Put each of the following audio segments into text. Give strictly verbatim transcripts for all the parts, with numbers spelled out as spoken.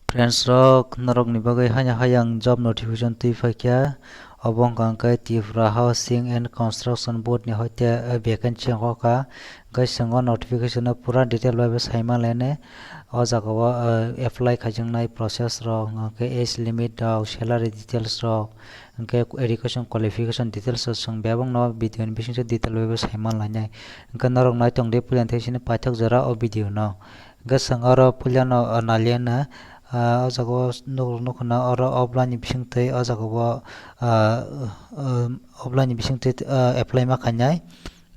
Friends rok, norok ni bagwi hanya hayang job notification twi phaikha. Obo wngkha hwnkhe Tripura Housing and Construction Board ni hoite, eh, vacancy wngkha. Hwnkhe chwng o notification no pura detail bai bo sai manlainai. O jaga o, eh, apply khaijaknai process rok, hwnkhe age limit rok, salary details rok, hwnkhe education qualification details rok chwng bebak no video ni bisingtwi detail bai bo sai manlainai. Hwnkhe norok naitong di puila thai sini paithak jora o video no. Hwnkhe chwng oro puilano, ah, naliya no, ah, o jaga o nugrok nukha na oro offline ni bisingtwi o jaga o, ah, ah, offline ni bisingtwi, ah, apply ma khainai.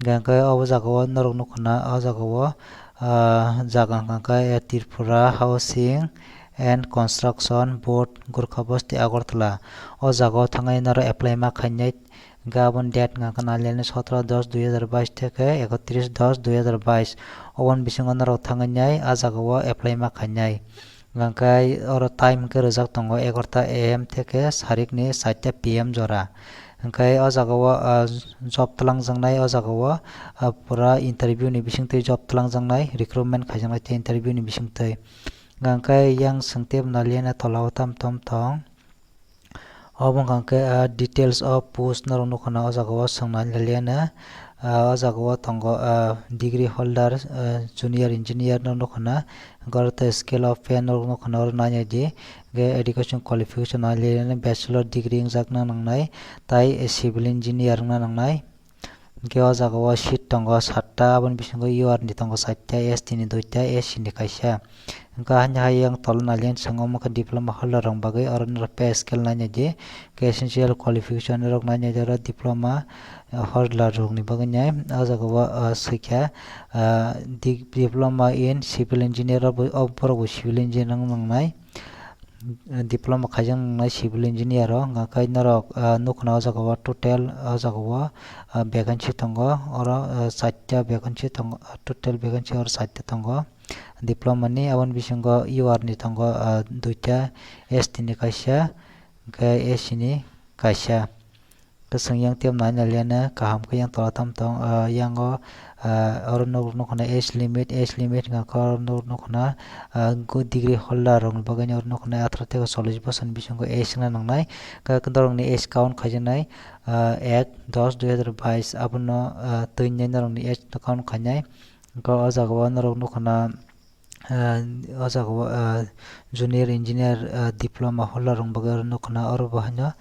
Hwnkhe obo jaga o norok nukha na o jaga o, ah, jaga wngkha khe Tripura Housing and Construction Board, Gorkha Basti, Agartala. O jaga o thangwi norok apply ma khainai. Hwnkhe aboni date wngkha khe naliya ni sotro dos dui hazar bais theke ekotris dos dui hazar bais. Oboni bisingo norok thangwi nai ah jaga o apply ma khainai. Hwnkhe oro time hwnkhe rwjak tongo egarota A M theke sarik ni charta P M jora. Hwnkhe o jaga o, ah, job twlangjaknai o jaga o, ah, pura interview ni bisingtwi job twlangjaknai, recruitment khaijaknai tei interview ni bisingtwi. Hwnkhe yang swngtwi naliya ni tola o tam tom tong. Obo wngkha khe, ah, details of post norok nukha na o jaga o swngnani laliya no. Ah, o jaga o tongo, ah, degree holder, ah, junior engineer no nukha na. Hwnkhe oro tei scale of pay norok nukha na oro nanya di. Hwnkhe education qualification naliya no bachelor degree wngjakna nangnai. Tai civil engineer wngna nangnai. Hwnkhe o jaga o seat tongo satta, aboni bisingo U R ni tongo chaita, S T ni duita, S C ni kaisa. Hwnkhe haino hai yang tolo naliya swngo omo khe diploma holder rok bagwi oro norok pay scale naina di, khe essential qualification rok naina di oro diploma, eh, holder rok ni bagwi nai. O jaga o, ah, swikha, ah, di-, diploma in civil engineer rok bo, o borok bo civil engineer wng nangnai. Diploma khaijak nangnai civil engineer o, hwnkha khe norok, ah, nukha na o jaga o total o jaga o, ah, vacancy tongo, oro, ah, chaita vacancy tongo, total vacancy oro chaita tongo diploma ni. Aboni bisingo U R ni tongo, ah, duita, S T ni kaisa, hwnkhe S C ni kaisa. Kwchwng yang tei nai naliya no kaham khe yang tola tam tong, ah, yang o, ah, oro nuk nukha na age limit, age limit hwnkha khe oro nuk nukha na, ah, degree holder rok ni bagwi oro nukha na atharo tei chollish bosor ni bisingo age wngna nangnai. Khe norok ni age count khaijaknai, ah, ek dos dui hazar bais, abono, ah, twi nai norok ni age count khainai. Hwnkhe o jaga o norok nukha na, ah, o jaga o, ah, junior engineer, ah, diploma holder rok bagwi oro nukha na, oro bo haino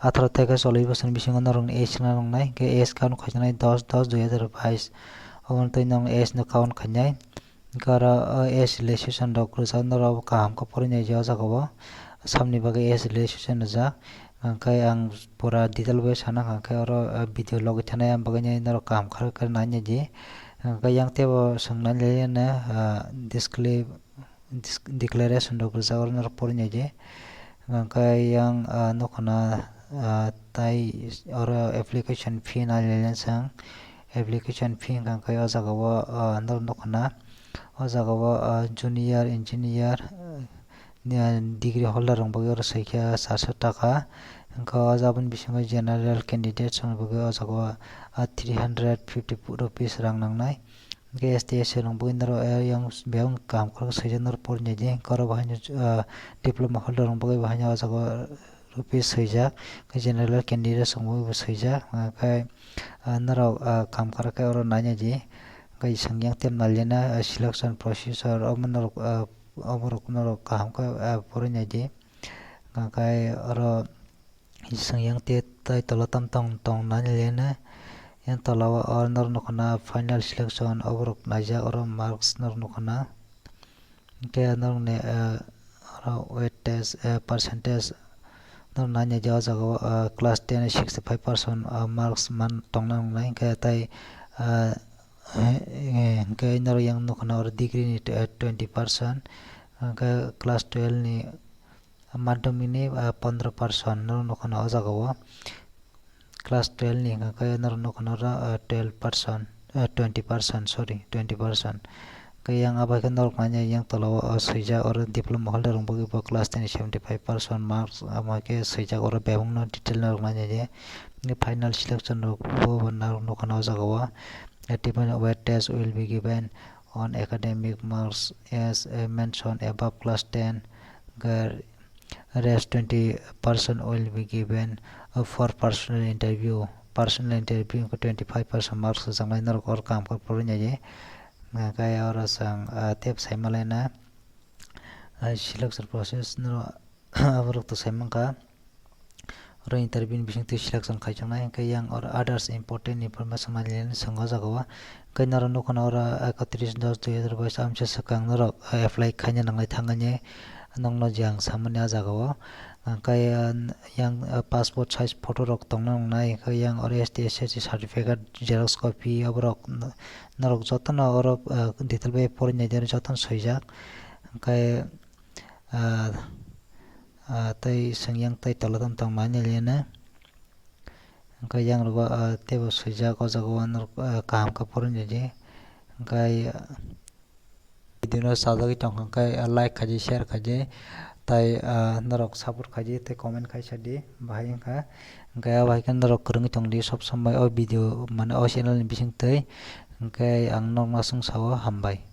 atharo tei khe chollish bosor ni bisingo norok ni age wngna nangnai, hwnkhe age count khaijaknai dos dos dui hazar bais. Obo twi norok ni age no count khainai. Hwnkhe oro, ah, age relaxation rok kwrwsa norok kaham khe porwi nai o jaga o, samni bagwi age relaxation rijak. Hwnkhe ang pura detail bai sana hwnkha khe oro, ah, video logi thanai ang bagwi norok kaham khe nai nai di. Hwnkhe yang teibo swngnani le, ah, disclai-, dis-, declaration rok rijak oro norok porwi nai di. Hwnkhe yang, ah, nukha na, ah, tai oro application fee nai le swng. Application fee hwnkha khe o jaga o, ah, norok nukha na o jaga o, ah, junior engineer, ah, ni, ah, degree holder rok bagwi oro swikha charso taka. Hwnkhe o jaga aboni bisingo general candidate rok bagwi o jaga o, ah, three hundred fifty rupees rang nangnai. Hwnkhe S T S C rok bagwi norok, ah, yang bebak kaham khe swijak norok porwi nai di. Hwnkhe oro bo haino, ah, diploma holder rok bagwi bo haino o jaga o rupees swijak, khe general candidate rok bagwi bo swijak. Hwnkhe, ah, norok, ah, kam kara khe oro nai nai di. Hwnkhe chwng yang tei naliya no, ah, selection procedure omo norok, ah, oborok norok kaham khe, ah, porwi nai di. Hwnkhe oro chwng yang tei tai tola tam tong tong nai naliya no. Yang tola o oro norok nukha na final selection oborok naijak, oro marks norok nukha na. Hwnkhe norokni, eh, oro weightage, eh, percentage norok nai nai di o jaga o, eh, class ten ni sixty five percent, eh, marks man tongna nangnai, hwnkhe tai, eh, eh, hwnkhe norok yang nukha na oro degree ni, eh, twenty percent, hwnkhe class twelve ni madhyamik ni, ah, pondro percent norok nukha na o jaga o. Class twelve ni hwnkha khe norok nukha na oro, ah, twelve percent, ah, twenty percent, sorry, twenty percent. Hwnkhe yang abo hai khe norok nai nai yang tola o, ah, swijak oro diploma holder rok bagwi bo class ten ni seventy five percent marks, amo hai khe swijak oro bebak no detail norok nai nai di. Final selection rok bo, bo norok nukha na o jaga o. A different weightage will be given on academic marks as, uh, mentioned above class ten. Hwnkhe rest twenty percent will be given, uh, for personal interview. Personal interview hwnkhe twenty five percent marks rwjaknai norok oro kaham khe porwi naidi. Hwnkhe oro chwng, uh, tep saimalaina, uh, selection process no aborok to saimankha. Oro interview ni bisingtwi selection khaijaknai, hwnkhe yang oro others important information nalilaini swngo o jaga o. Hwnkhe norok nukha na oro ekatris dos dui hazar bais amsa swkang norok, eh, apply khaina nanglai thangani nokno je ang samani o jaga o. Hwnkhe, eh, yang, eh, passport size photo rok tongna nangnai, hwnkhe yang oro S T S C certificate xerox copy oborok n-, norok jotono oro, eh, detail bai porwi naidi oro jotono swijak. Hwnkhe, ah, ah, tei chwng yang tei tola tong tong mani liana. Hwnkhe yang rogo, ah, teibo swijak o jaga o norok, ah, kaham khe porwi naidi. Hwnkhe, ah, video no sajagwi tongkha hwnkhe, ah, like khaidi, share khaidi, tei, ah, norok support khaidi, tei comment khai sadi, bahai wngkha. Hwnkhe abo hai khe norok kwrwngwi tongdi sob somoi o video, mane o channel ni bisingtwi. Hwnkhe ang norok ma swngsa o hambai.